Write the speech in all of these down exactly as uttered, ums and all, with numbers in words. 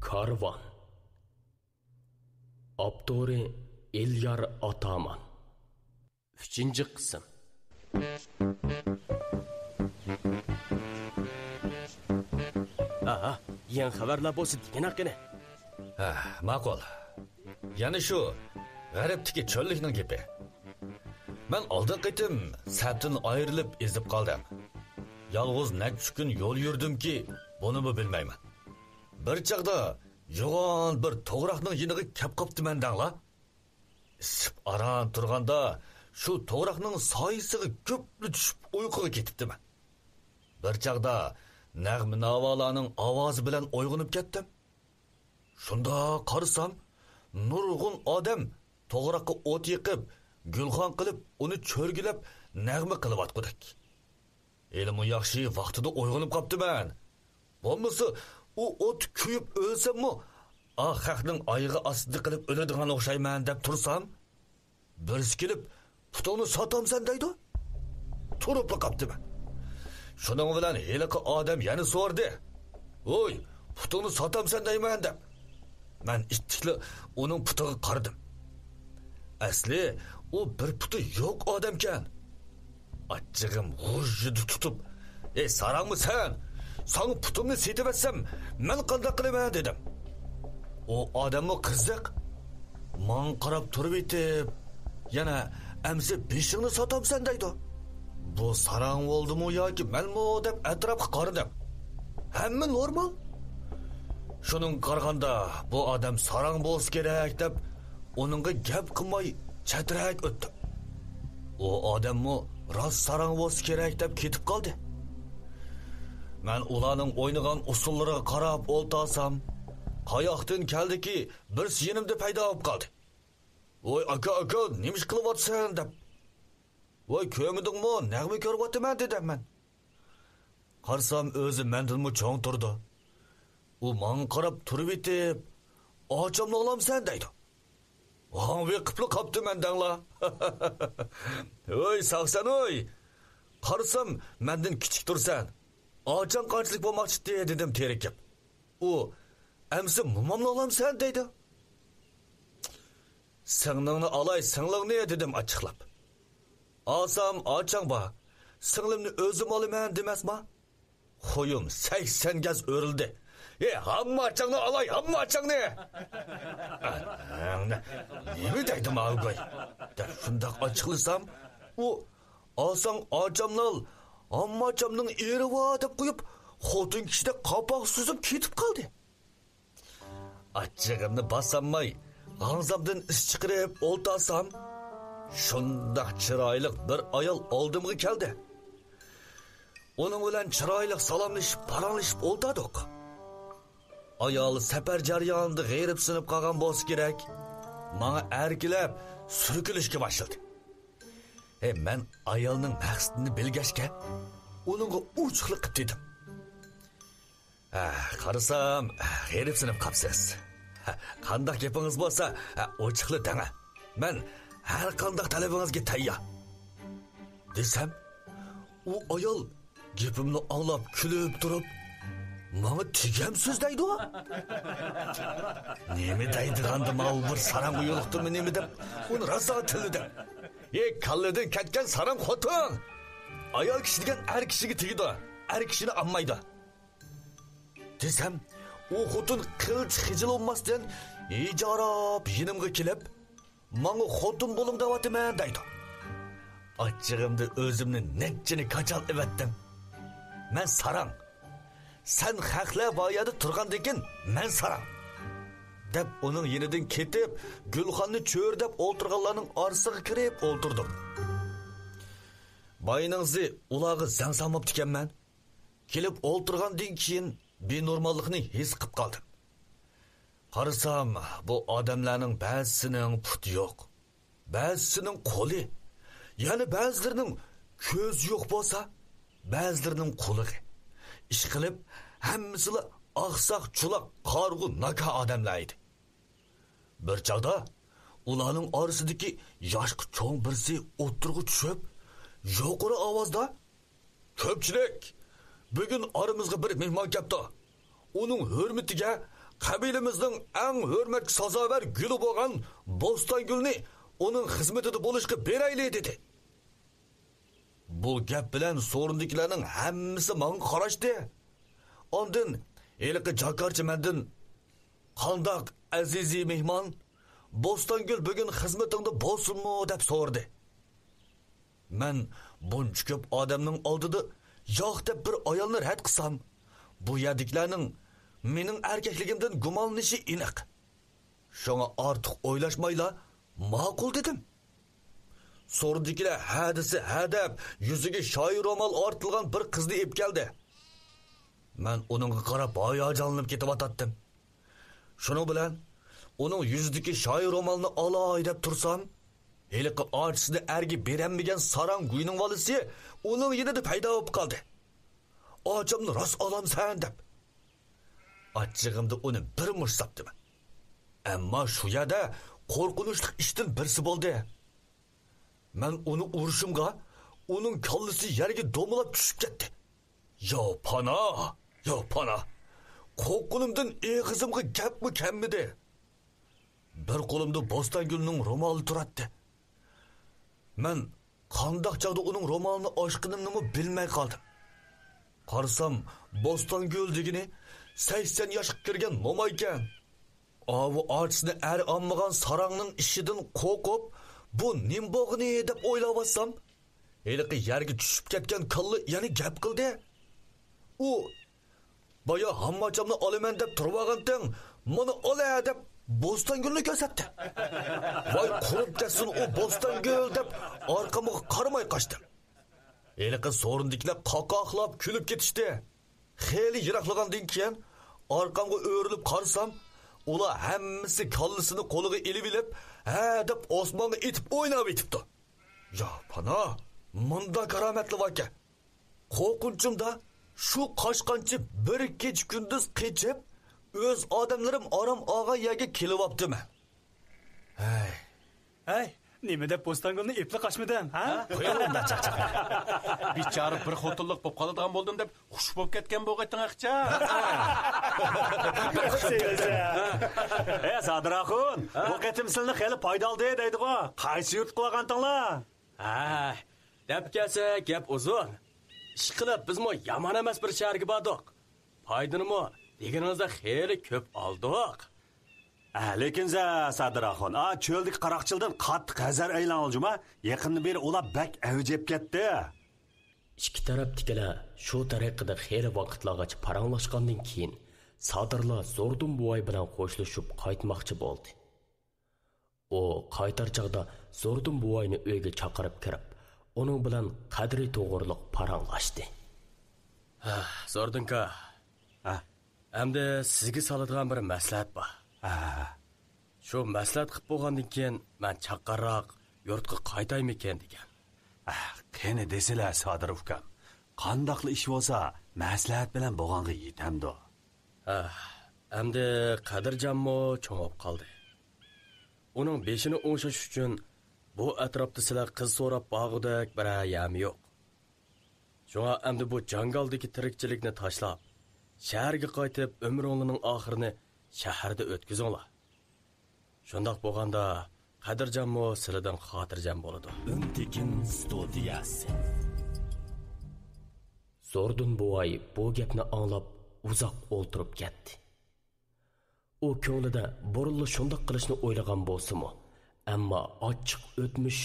كارۋان. ئاپتورى ئېليار ئاتامان. ئۈچىنچى قىسىم. ئاھا، يېڭى خەۋەرلەر بولسا دېگىنە قېنى. ھە، ماقۇل. يەنە شۇ غەربتىكى چۆللۈكنىڭ گېپى. مەن ئالدىنقى قېتىم سەپتىن ئايرىلىپ ئېزىپ قالدىم. يالغۇز نەچچە كۈن يول يۈردۈمكى، بۇنىمۇ بىلمەيمەن. بىر چاغدا يوغان بىر توغراقنىڭ يېنىغا كەپ قاپتىمەن دەڭلا. ئىسسىپ ئاران تۇرغاندا، شۇ توغراقنىڭ سايىسىغا گۈپلا چۈشۈپ ئۇيقۇغا كېتىپتىمەن. بىر چاغدا نەغمە ناۋالارنىڭ ئاۋازى بىلەن ئويغىنىپ كەتتىم. شۇنداق قارىسام، نۇرغۇن ئادەم توغراققا ئوت يېقىپ، گۈلخان قىلىپ، ئۇنى چۆرگۈلەپ نەغمە قىلىۋاتقۇدەك. ھېلىمۇ ياخشى ۋاقتىدا ئويغىنىپ قاپتىمەن. بولمىسا، ئۇ ئوت كۆيۈپ ئۆلسەممۇ، ئا خەقنىڭ ئايىغى ئاستىدا قېلىپ ئۆلىدىغان ئوخشايمەن دەپ تۇرسام، بىرسى كېلىپ، «پۇتۇڭنى ساتامسەن» دەيدۇ. تۇرۇپلا قاپتىمەن. شۇنىڭ بىلەن ھېلىقى ئادەم يەنە سورىدى، «ھوي، پۇتۇڭنى ساتامسەن دەيمەن» دەپ. مەن ئىتتىكلا ئۇنىڭ پۇتىغا قارىدىم. ئەسلى ئۇ بىر پۇتى يوق ئادەمكەن. ئاچچىقىم غۇژژىدە تۇتۇپ، «ئەي، ساراڭمۇ سەن؟ ساڭا پۇتۇمنى سېتىۋەتسەم، مەن قانداق قىلىمەن؟» دېدىم. ئۇ ئادەممۇ قىزىق. ماڭا قاراپ تۇرۇۋېتىپ، يەنە، «ئەمسە بېشىڭنى ساتامسەن» دەيدۇ. بۇ ساراڭ بولدىمۇ ياكى مەنمۇ دەپ ئەتراپقا قارىدىم. ھەممە نورمال. شۇنىڭغا قارىغاندا، بۇ ئادەم ساراڭ بولسا كېرەك دەپ، ئۇنىڭغا گەپ قىلماي چەترەك ئۆتتۈم. ئۇ ئادەممۇ راست ساراڭ بولسا كېرەك دەپ كېتىپ قالدى. مەن ئۇلارنىڭ ئوينىغان ئۇسسۇللىرىغا قاراپ ئولتۇرسام، قاياقتىن كەلدىكى، بىرسى يېنىمدا پەيدا بولۇپ قالدى. «ۋاي ئاكا، ئاكا، نېمە ئىش قىلىۋاتىسەن؟» دەپ. «ۋاي، كۆرمىدىڭمۇ، نەغمە كۆرۈۋاتىمەن» دېدىم مەن. قارىسام، ئۆزى مەندىنمۇ چوڭ تۇرىدۇ. ئۇ ماڭا قاراپ تۇرۇۋېتىپ، «ئاچامنى ئالامسەن؟» دەيدۇ. ھاڭۋېقىپلا قاپتىمەن دەڭلا. «ھوي، ساقسەن ھوي! قارىسام، مەندىن كىچىك تۇرسەن. ئاچاڭ قانچىلىك بولماقچىتى؟» دېدىم تېرىكىپ. ئۇ، «ئەمسە مومامنى ئالامسەن؟» دەيدۇ. «سىڭلىڭنى ئالاي، سىڭلىڭنى» دېدىم ئاچچىقلاپ. «ئالسام ئاچاڭ بار، سىڭلىمنى ئۆزۈم ئالىمەن دېمەسما؟» خويۇم سەكسەن گەز ئۆرۈلدى. «ئى، ھامماچاڭنى ئالاي، ھامماچاڭنى!» «ئەنە، نېمە دەيدۇ ماۋۇ گۇي؟» دەپ شۇنداق ئاچچىقلىسام، ئۇ، «ئالساڭ ئاچامنى ئال، ھامماچامنىڭ ئېرى بار» دەپ قويۇپ، خوتۇن كىشىدەك قاپاق سۈزۈپ كېتىپ قالدى. ئاچچىقىمنى باسالماي، غاڭزامدىن ئىس چىقىرىپ ئولتۇرسام، شۇنداق چىرايلىق بىر ئايال ئالدىمغا كەلدى. ئۇنىڭ بىلەن چىرايلىق سالاملىشىپ، پاراڭلىشىپ ئولتۇردۇق. ئايال سەپەر جەريانىدا غېرىبسىنىپ قالغان بولسا كېرەك، ماڭا ئەركىلەپ سۈركىلىشكە باشلىدى. ھە، مەن ئايالنىڭ مەقسىتىنى بىلگەچكە، ئۇنىڭغا ئوچۇقلۇق قىپ دېدىم. «ھە، قارىسام، غېرىبسىنىپ قاپسىز. ھە، قانداق گېپىڭىز بولسا، ھە، ئوچۇقلا دەڭە. مەن ھەر قانداق تەلىپىڭىزگە تەييار» دېسەم، ئۇ ئايال گېپىمنى ئاڭلاپ كۈلۈپ تۇرۇپ، «ماڭا تېگەمسىز» دەيدۇ. نېمە دەيدىغاندۇ ماۋۇ بىر ساراڭغا يولۇقتۇممۇ نېمە دەپ، ئۇنى راسا تىللىدىم. «ئى، كاللىدىن كەتكەن ساراڭ خوتۇن! ئايال كىشى دېگەن ئەر كىشىگە تېگىدۇ، ئەر كىشىنى ئالمايدۇ» دېسەم، ئۇ خوتۇن قىلچە خىجىل بولماستىن، ھىجاراپ يېنىمغا كېلىپ، «ماڭا خوتۇن بولۇڭ دەۋاتىمەن» دەيدۇ. ئاچچىقىمدا ئۆزۈمنى نەچچىنى كاچال ئېۋەتتىم. «مەن ساراڭ. سەن خەقلەر بار يەردە تۇرغاندىكىن، مەن ساراڭ» دەپ، ئۇنىڭ يېنىدىن كېتىپ، گۈلخاننى چۆرىدەپ ئولتۇرغانلارنىڭ ئارىسىغا كىرىپ ئولتۇردۇم. بايىنىڭزى ئۇلارغا زەڭ سالماپتىكەنمەن. كېلىپ ئولتۇرغاندىن كېيىن، بىنورماللىقنى ھېس قىپ قالدىم. قارىسام، بۇ ئادەملەرنىڭ بەزىسىنىڭ پۇتى يوق، بەزىسىنىڭ قولى، يەنە بەزىلىرىنىڭ كۆزى يوق بولسا، بەزىلىرىنىڭ قۇلىقى. ئىشقىلىپ، ھەممىسىلا ئاقساق-چۇلاق، قارىغۇ-ناكار ئادەملەر ئىدى. بىر چاغدا ئۇلارنىڭ ئارىسىدىكى ياشقا چوڭ بىرسى ئوتتۇرىغا چۈشۈپ، يۇقىرى ئاۋازدا، «كۆپچىلىك! بۈگۈن ئارىمىزغا بىر مېھمان كەپتۇ. ئۇنىڭ ھۆرمىتىگە قەبىلىمىزنىڭ ئەڭ ھۆرمەتكە سازاۋەر گۈلى بولغان بوستانگۈلنى ئۇنىڭ خىزمىتىدە بولۇشقا بېرەيلى، دېدى. بۇ گەپ بىلەن سورۇندىكىلەرنىڭ ھەممىسى ماڭا قاراشتى. ئاندىن ھېلىقى جاكارچى مەندىن، «قانداق، ئەزىزىي مېھمان، بوستانگۈل بۈگۈن خىزمىتىڭدە بولسۇنمۇ؟» دەپ سورىدى. مەن بۇنچە كۆپ ئادەمنىڭ ئالدىدا ياق دەپ بىر ئايالنى رەت قىلسام، بۇ يەردىكىلەرنىڭ مېنىڭ ئەركەكلىكىمدىن گۇمانلىنىشى ئېنىق. شۇڭا ئارتۇق ئويلاشمايلا، «ماقۇل» دېدىم. سورۇندىكىلەر ھە دېسە ھە دەپ، يۈزىگە شايى رومال ئارتىلغان بىر قىزنى ئېلىپ كەلدى. مەن ئۇنىڭغا قاراپ ھاياجانلىنىپ كېتىۋاتاتتىم. شۇنىڭ بىلەن ئۇنىڭ يۈزىدىكى شايى رومالنى ئالاي دەپ تۇرسام، ھېلىقى ئاچىسىنى ئەرگە بېرەلمىگەن ساراڭ گۇينىڭ بالىسى ئۇنىڭ يېنىدا پەيدا بولۇپ قالدى. «ئاچامنى راست ئالامسەن؟» دەپ. ئاچچىقىمدا ئۇنى بىر مۇشت ساپتىمەن. ئەمما شۇ يەردە قورقۇنچلۇق ئىشتىن بىرسى بولدى. مەن ئۇنى ئۇرۇشۇمغا، ئۇنىڭ كاللىسى يەرگە دومىلاپ چۈشۈپ كەتتى. يا پانا، يا پانا! قورققىنىمدىن ئېغىزىمغا گەپمۇ كەلمىدى. بىر قولۇمدا بوستانگۈلنىڭ رومالى تۇراتتى. مەن قانداق چاغدا ئۇنىڭ رومالىنى ئاچقىنىمنىمۇ بىلمەي قالدىم. قارىسام، بوستانگۈل دېگىنى سەكسەن ياشقا كىرگەن مومايكەن. ئاۋۇ ئاچىسىنى ئەر ئالمىغان ساراڭنىڭ ئىشىدىن قورقۇپ، بۇ نېمە بولغىنى دەپ ئويلاۋاتسام، ھېلىقى يەرگە چۈشۈپ كەتكەن كاللا يەنە گەپ قىلدى. ئۇ، «بايا ھامماچامنى ئالىمەن دەپ تۇرۇۋالغانتىڭ، مانا ئالە» دەپ بوستانگۈلنى كۆرسەتتى. ۋاي قۇرۇپ كەتسۇن ئۇ بوستانگۈل دەپ ئارقامغا قارىماي قاچتىم. ھېلىقى سورۇندىكىلەر قاقاقلاپ كۈلۈپ كېتىشتى. خېلى يىراقلىغاندىن كېيىن ئارقامغا ئۆرۈلۈپ قارىسام، ئۇلار ھەممىسى كاللىسىنى قولىغا ئېلىۋېلىپ، ھە دەپ ئاسمانغا ئېتىپ ئويناۋېتىپتۇ. يا پانا، مۇنداق كارامەتلەر باركەن. قورقۇنچۇمدا شۇ قاچقانچە بىر كېچە-كۈندۈز قېچىپ، ئۆز ئادەملىرىم ئارام ئالغان يەرگە كېلىۋاپتىمەن. ھەي. ھەي، نېمە دەپ بوستانگۈلنى ئېپلا قاچمىدىڭ، ھە؟ قويۇڭ ئۇنداق چاقچاقنى. بىچارە بىر خوتۇنلۇق بولۇپ قالىدىغان بولدۇم دەپ خۇش بولۇپ كەتكەن بولغايتىڭ ئەخچا. ھە، سادىر ئاخۇن، بۇ قېتىم سىلىنى خېلى پايدا ئالدى دەيدىغۇ. قايسى يۇرتقا بارغانتىڭلار؟ ھە، دەپ كەلسە گەپ ئۇزۇن. ئىشقىلىپ بىزمۇ يامان ئەمەس بىر شەھەرگە باردۇق. پايدىنىمۇ دېگىنىڭىزدەك خېلى كۆپ ئالدۇق. ئە، لېكىن سە-، سادىر ئاخۇن، ئا، چۆلدىكى قاراقچىلىدىن قاتتىق ھەزەر ئەيلەڭ جۇما. يېقىندىن بېرى ئۇلار بەك ئەۋج ئېلىپ كەتتى. ئىككى تەرەپتىكىلەر شۇ تەرىقىدە خېلى ۋاقىتلارغىچە پاراڭلاشقاندىن كېيىن، سادىرلار زوردۇن بوۋاي بىلەن خوشلىشىپ قايتماقچى بولدى. ئۇ قايتار چاغدا زوردۇن بوۋاينى ئۆيگە چاقىرىپ كىرىپ، ئۇنىڭ بىلەن قەدرى توغرۇلۇق پاراڭلاشتى. ھە، زوردۇنكا. ھە؟ ئەمدى سىزگە سالىدىغان بىر مەسلىھەت بار. ھە. شۇ مەسلىھەت قىپ بولغاندىن كېيىن، مەن چاققانراق يۇرتقا قايتايمىكىن دېگەن. ھە، قېنى دېسىلە، سادىر ئۇكام. قانداقلا ئىش بولسا، مەسلىھەت بىلەن بولغانغا يېتەمدۇ؟ ھە، ئەمدى قەدىرجانمۇ چوڭ بولۇپ قالدى. ئۇنىڭ بېشىنى ئوڭشاش ئۈچۈن بۇ ئەتراپتا سىلەر قىز سوراپ بارغۇدەك بىرەر يەرمۇ يوق. شۇڭا ئەمدى بۇ جاڭگالدىكى تىرىكچىلىكنى تاشلاپ، شەھەرگە قايتىپ، ئۆمرۈڭلارنىڭ ئاخىرىنى شەھەردە ئۆتكۈزۈڭلار. شۇنداق بولغاندا، قەدىرجانمۇ سىلىدىن خاتىرجەم بولىدۇ. ئۈن تېكىن ستۇدىيەسى. زوردۇن بوۋاي بۇ گەپنى ئاڭلاپ، ئۇزاق ئولتۇرۇپ كەتتى. ئۇ كۆڭلىدە بۇرۇنلا شۇنداق قىلىشنى ئويلىغان بولسىمۇ، ئەمما ئاچچىق ئۆتمۈش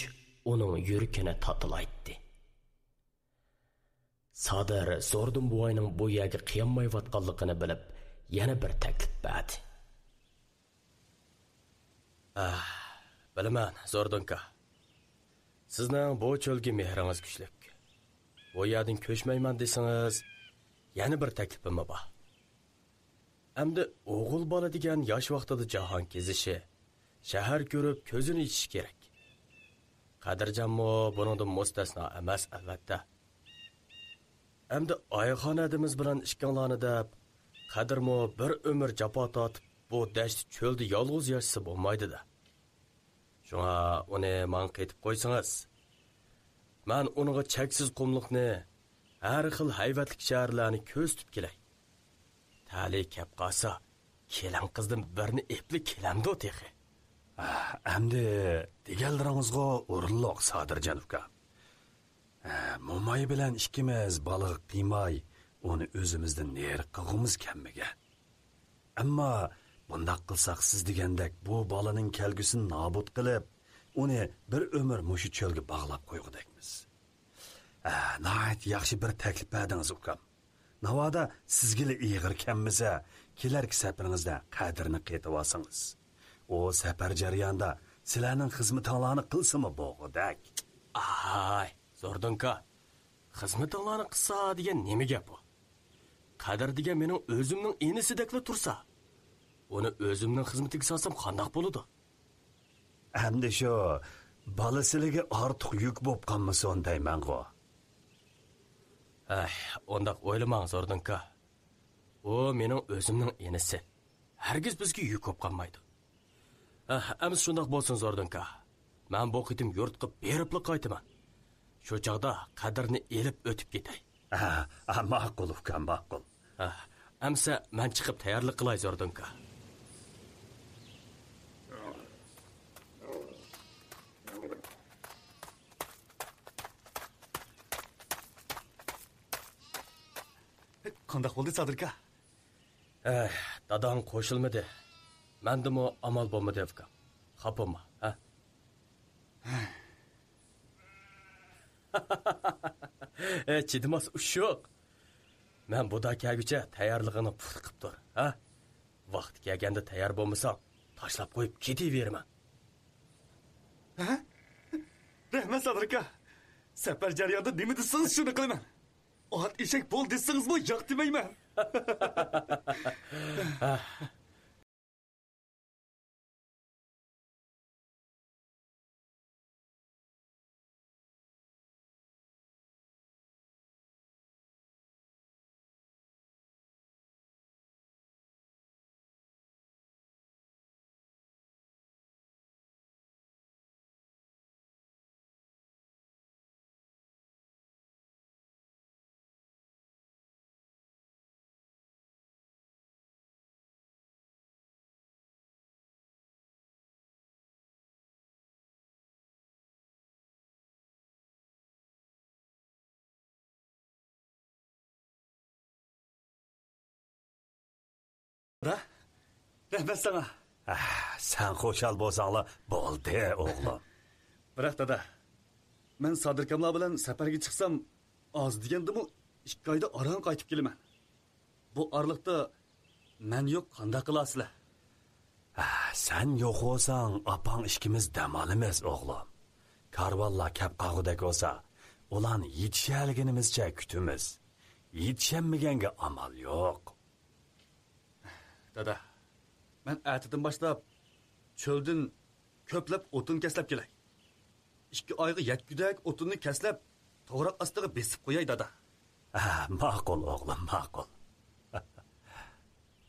ئۇنىڭ يۈرىكىنى تاتىلايتتى. سادىر زوردۇن بوۋاينىڭ بۇ يەرگە قىيالمايۋاتقانلىقىنى بىلىپ، يەنە بىر تەكلىپ بەردى. ئاھ، بىلىمەن، زوردۇنكا. سىزنىڭ بۇ چۆلگە مېھرىڭىز كۈچلۈك. بۇ يەردىن كۆچمەيمەن دېسىڭىز، يەنە بىر تەكلىپىممۇ بار. ئەمدى ئوغۇل بالا دېگەن ياش ۋاقتىدا جاھان كېزىشى، شەھەر كۆرۈپ كۆزىنى ئېچىشى كېرەك. قەدىرجانمۇ بۇنىڭدىن مۇستەسنا ئەمەس، ئەلۋەتتە. ئەمدى ئايخان ھەدىمىز بىلەن ئىككىڭلارنى دەپ، قەدىرمۇ بىر ئۆمۈر جاپا تارتىپ، بۇ دەشتى چۆلدە يالغۇز ياشىسا بولمايدۇ-دە. شۇڭا ئۇنى ماڭا قېتىپ قويسىڭىز، مەن ئۇنىڭغا چەكسىز قۇملۇقنى، ھەر خىل ھەيۋەتلىك شەھەرلەرنى كۆرسىتىپ كېلەي. تەلىيى كەپ قالسا، كېلىن قىزدىن بىرنى ئېپلا كېلەمدۇ تېخى؟ ئەمدى دېگەنلىرىڭىزغۇ ئورۇنلۇق، سادىرجان ئۇكام. موماي بىلەن ئىككىمىز بالىغا قىيماي، ئۇنى ئۆزىمىزدىن نېرى قىلغۇمىز كەلمىگەن. ئەمما بۇنداق قىلساق، سىز دېگەندەك بۇ بالىنىڭ كەلگۈسىنى نابۇت قىلىپ، ئۇنى بىر ئۆمۈر مۇشۇ چۆلگە باغلاپ قويغۇدەكمىز. ئە، ناھايىتى ياخشى بىر تەكلىپ بەردىڭىز، ئۇكام. ناۋادا سىزگىلا ئېغىر كەلمىسە، كېلەركى سەپىرىڭىزدە قەدىرنى قېتىۋالسىڭىز. ئۇ سەپەر جەريانىدا سىلەرنىڭ خىزمىتىڭلارنى قىلسىمۇ بولغۇدەك. ئاي، زوردۇنكا، خىزمىتىڭلارنى قىلسا دېگەن نېمە گەپ ئۇ؟ قەدىر دېگەن مېنىڭ ئۆزۈمنىڭ ئىنىسىدەكلا تۇرسا، ئۇنى ئۆزۈمنىڭ خىزمىتىگە سالسام قانداق بولىدۇ؟ ئەمدى شۇ بالا سىلىگە ئارتۇق يۈك بولۇپ قالمىسۇن دەيمەنغۇ. ئەھ، ئۇنداق ئويلىماڭ، زوردۇنكا. ئۇ مېنىڭ ئۆزۈمنىڭ ئىنىسى. ھەرگىز بىزگە يۈك بولۇپ قالمايدۇ. ئەھ، ئەمىسە شۇنداق بولسۇن، زوردۇنكا. مەن بۇ قېتىم يۇرتقا بېرىپلا قايتىمەن. شۇ چاغدا قەدىرنى ئېلىپ ئۆتۈپ كېتەي. ھە، ھە، ماقۇل، ئۇكام، ماقۇل. ھە، ئەمسە مەن چىقىپ تەييارلىق قىلاي، زوردۇنكا. قانداق بولدى، سادىركا؟ ئەھ، داداڭ قوشۇلمىدى. مەندىمۇ ئامال بولمىدى، ئۇكام. خاپا بولما، ھە؟ ئە، چىدىماس ئۇششۇق. مەن بۇدا كەلگۈچە تەييارلىقىڭنى پۇختا قىپ تۇر، ھە؟ ۋاقتى كەلگەندە تەييار بولمىساڭ، تاشلاپ قويۇپ كېتىۋېرىمەن. ھە؟ رەھمەت، سادىركا. سەپەر جەريانىدا نېمە دېسىڭىز، شۇنى قىلىمەن. ئات ئېشەك بول دېسىڭىزمۇ ياق دېمەيمەن. دادا، رەھمەت ساڭا. ئەھ، سەن خۇشال بولساڭلا بولدى، ئوغلۇم. بىراق، دادا، مەن سادىركاملار بىلەن سەپەرگە چىقسام، ئاز دېگەندىمۇ ئىككى ئايدا ئاران قايتىپ كېلىمەن. بۇ ئارىلىقتا مەن يوق، قانداق قىلارسىلەر؟ ھە، سەن يوق بولساڭ، ئاپاڭ ئىككىمىز دەم ئالىمىز، ئوغلۇم. كارۋانلار كەپ قالغۇدەك بولسا، ئۇلارنى يېتىشەلىگىنىمىزچە كۈتىمىز. يېتىشەلمىگەنگە ئامال يوق. دادا، مەن ئەتىدىن باشلاپ چۆلدىن كۆپلەپ ئوتۇن كەسلەپ كېلەي. ئىككى ئايغا يەتكۈدەك ئوتۇننى كەسلەپ، توغراق ئاستىغا بېسىپ قوياي، دادا. ھە، ماقۇل، ئوغلۇم، ماقۇل.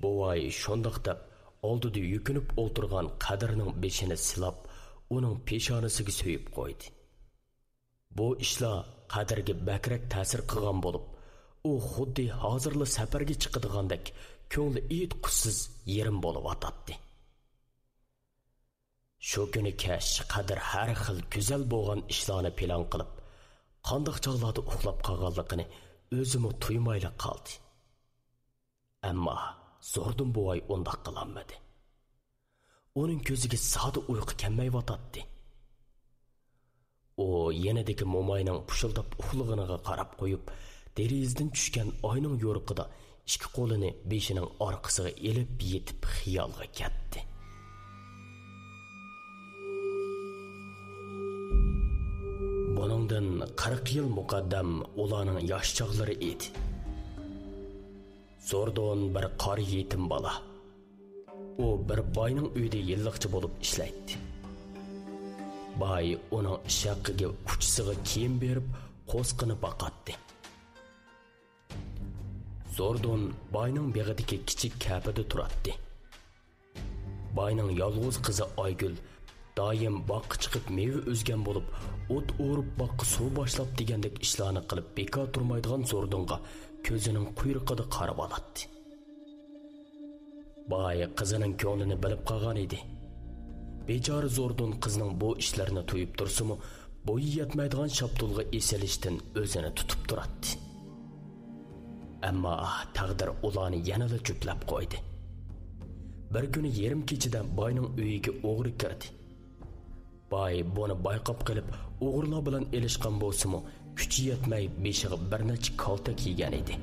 بوۋاي شۇنداق دەپ، ئالدىدا يۈكۈنۈپ ئولتۇرغان قەدىرنىڭ بېشىنى سىلاپ، ئۇنىڭ پېشانىسىگە سۆيۈپ قويدى. بۇ ئىشلار قەدىرگە بەكرەك تەسىر قىلغان بولۇپ، ئۇ خۇددى ھازىرلا سەپەرگە چىقىدىغاندەك كۆڭلى ئېيتقۇسىز يېرىم بولۇۋاتاتتى. شۇ كۈنى كەچ قەدىر ھەر خىل گۈزەل بولغان ئىشلارنى پىلان قىلىپ، قانداق چاغلاردا ئۇخلاپ قالغانلىقىنى ئۆزىمۇ تۇيمايلا قالدى. ئەمما زوردۇن بوۋاي ئۇنداق قىلالمىدى. ئۇنىڭ كۆزىگە زادى ئۇيقۇ كەلمەيۋاتاتتى. ئۇ يېنىدىكى موماينىڭ پۇشۇلداپ ئۇخلىغىنىغا قاراپ قويۇپ، دېرىزىدىن چۈشكەن ئاينىڭ يورۇقىدا ئىككى قولىنى بېشىنىڭ ئارقىسىغا ئېلىپ يېتىپ خىيالغا كەتتى. بۇنىڭدىن قىرىق يىل مۇقەددەم ئۇلارنىڭ ياش چاغلىرى ئىدى. زوردۇن بىر قارا يېتىم بالا. ئۇ بىر باينىڭ ئۆيىدە يىللىقچى بولۇپ ئىشلەيتتى. باي ئۇنىڭ ئىش ھەققىگە ئۇچىسىغا كىيىم بېرىپ، قورسىقىنى باقاتتى. زوردۇن باينىڭ بېغىدىكى كىچىك كەپىدە تۇراتتى. باينىڭ يالغۇز قىزى ئايگۈل دائىم باغقا چىقىپ مېۋە ئۈزگەن بولۇپ، ئوت ئورۇپ باغقا سۇ باشلاپ دېگەندەك ئىشلارنى قىلىپ بىكار تۇرمايدىغان زوردۇنغا كۆزىنىڭ قۇيرۇقىدا قارىۋالاتتى. باي قىزىنىڭ كۆڭلىنى بىلىپ قالغان ئىدى. بىچارە زوردۇن قىزنىڭ بۇ ئىشلىرىنى تۇيۇپ تۇرسىمۇ، بويى يەتمەيدىغان شاپتۇلغا ئېسىلىشتىن ئۆزىنى تۇتۇپ تۇراتتى. ئەمما تەقدىر ئۇلارنى يەنىلا جۈپلەپ قويدى. بىر كۈنى يېرىم كېچىدە باينىڭ ئۆيىگە ئوغرى كىردى. باي بۇنى بايقاپ قېلىپ، ئوغرىلار بىلەن ئېلىشقان بولسىمۇ، كۈچى يەتمەي بېشىغا بىر نەچچە كالتەك يېگەن ئىدى.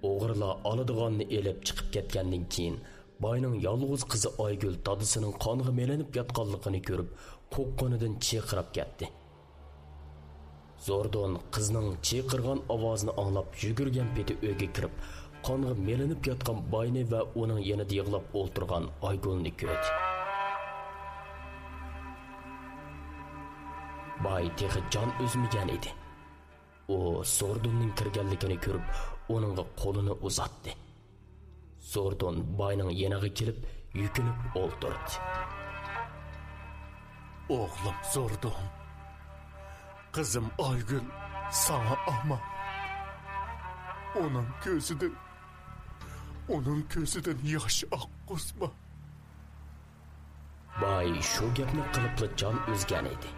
ئوغرىلار ئالىدىغاننى ئېلىپ چىقىپ كەتكەندىن كېيىن، باينىڭ يالغۇز قىزى ئايگۈل دادىسىنىڭ قانغا مىلىنىپ ياتقانلىقىنى كۆرۈپ، قوققىنىدىن چىرقىراپ كەتتى. زوردۇن قىزنىڭ چىرقىرىغان ئاۋازىنى ئاڭلاپ يۈگۈرگەن پېتى ئۆيگە كىرىپ، قانغا مىلىنىپ ياتقان باينى ۋە ئۇنىڭ يېنىدا يىغلاپ ئولتۇرغان ئايگۈلنى كۆردى. باي تېخى جان ئۈزمىگەن ئىدى. ئۇ زوردۇننىڭ كىرگەنلىكىنى كۆرۈپ، ئۇنىڭغا قولىنى ئۇزاتتى. زوردۇن باينىڭ يېنىغا كېلىپ، يۈكۈنۈپ ئولتۇردى. ئوغلۇم زوردۇن، قىزىم ئايگۈل ساڭا ئامانەت. ئۇنىڭ كۆزىدىن، ئۇنىڭ كۆزىدىن ياش ئاققۇزما. باي شۇ گەپنى قىلىپلا جان ئۈزگەن ئىدى.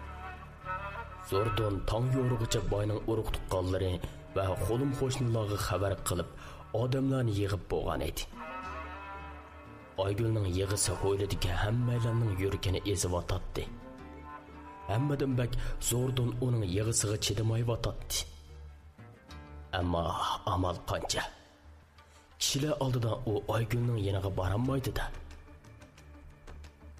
زوردۇن تاڭ يورۇغىچە باينىڭ ئۇرۇق-تۇغقانلىرى ۋە خولۇم-قوشنىلارغا خەۋەر قىلىپ، ئادەملەرنى يىغىپ بولغان ئىدى. ئايگۈلنىڭ يىغىسى ھويلىدىكى ھەممەيلەننىڭ يۈرىكىنى ئېزىۋاتاتتى. ھەممىدىن بەك زوردۇن ئۇنىڭ يىغىسىغا چىدىمايۋاتاتتى. ئەمما ئامال قانچە؟ كىشىلەر ئالدىدا ئۇ ئايگۈلنىڭ يېنىغا بارالمايدۇ-دە.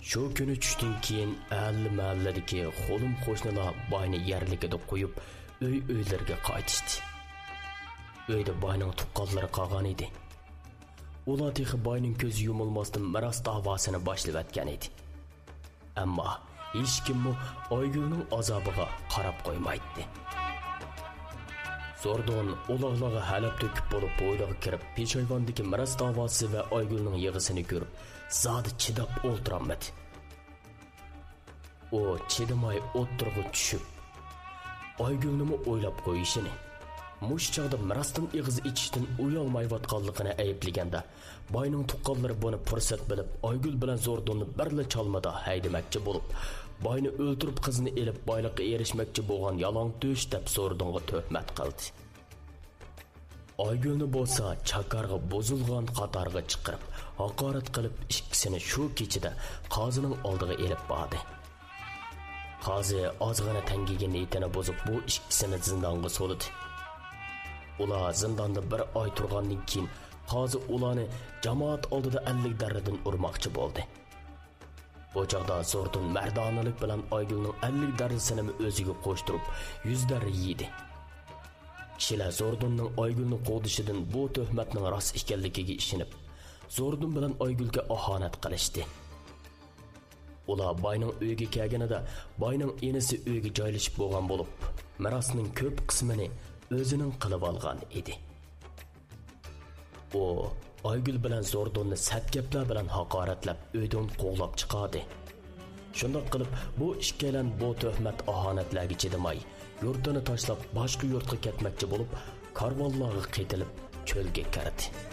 شۇ كۈنى چۈشتىن كېيىن ئەھلى مەھەللىدىكى خولۇم-قوشنىلار باينى يەرلىكىدە قويۇپ، ئۆي-ئۆيلىرىگە قايتىشتى. ئۆيدە باينىڭ تۇغقانلىرى قالغان ئىدى. ئۇلار تېخى باينىڭ كۆزى يۇمۇلماستىن مىراس داۋاسىنى باشلىۋەتكەن ئىدى. ئەمما ھېچكىممۇ ئايگۈلنىڭ ئازابىغا قاراپ قويمايتتى. زوردۇن ئۇلاغلارغا ھەلەپ تۆكۈپ بولۇپ، ھويلىغا كىرىپ، پېشايۋاندىكى مىراس داۋاسى ۋە ئايگۈلنىڭ يىغىسىنى كۆرۈپ، زادى چىداپ ئولتۇرالمىدى. ئۇ چىدىماي ئوتتۇرىغا چۈشۈپ، ئايگۈلنىمۇ ئويلاپ قويۇشىنى، مۇشۇ چاغدا مىراستىن ئېغىز ئېچىشتىن ئۇيالمايۋاتقانلىقىنى ئەيىبلىگەندە، باينىڭ تۇغقانلىرى بۇنى پۇرسەت بىلىپ، ئايگۈل بىلەن زوردۇننى بىرلا چالمىدا ھەيدىمەكچى بولۇپ، باينى ئۆلتۈرۈپ، قىزىنى ئېلىپ، بايلىققا ئېرىشمەكچى بولغان يالاڭتۆش دەپ زوردۇنغا تۆھمەت قىلدى. ئايگۈلنى بولسا چاكارغا بۇزۇلغان قاتارغا چىقىرىپ، ھاقارەت قىلىپ، ئىككىسىنى شۇ كېچىدە قازىنىڭ ئالدىغا ئېلىپ باردى. قازى ئازغىنە تەڭگىگە نىيىتىنى بۇزۇپ، بۇ ئىككىسىنى زىندانغا سولىدى. ئۇلار زىنداندا بىر ئاي تۇرغاندىن كېيىن، قازى ئۇلارنى جامائەت ئالدىدا ئەللىك دەررىدىن ئۇرماقچى بولدى. بۇ چاغدا زوردۇن مەردانىلىك بىلەن ئايگۈلنىڭ ئەللىك دەررىسىنىمۇ ئۆزىگە قوشتۇرۇپ، يۈز دەررە يېدى. كىشىلەر زوردۇننىڭ ئايگۈلنى قوغدىشىدىن بۇ تۆھمەتنىڭ راست ئىكەنلىكىگە ئىشىنىپ، زوردۇن بىلەن ئايگۈلگە ئاھانەت قىلىشتى. ئۇلار باينىڭ ئۆيىگە كەلگىنىدە، باينىڭ ئىنىسى ئۆيگە جايلىشىپ بولغان بولۇپ، مىراسنىڭ كۆپ قىسمىنى ئۆزىنىڭ قىلىۋالغان ئىدى. ئۇ ئايگۈل بىلەن زوردۇننى سەت گەپلەر بىلەن ھاقارەتلەپ، ئۆيدىن قوغلاپ چىقاردى. شۇنداق قىلىپ، بۇ ئىككىيلەن بۇ تۆھمەت ئاھانەتلەرگە چىدىماي، يۇرتىنى تاشلاپ، باشقا يۇرتقا كەتمەكچى بولۇپ، كارۋانلارغا قېتىلىپ، چۆلگە كىردى.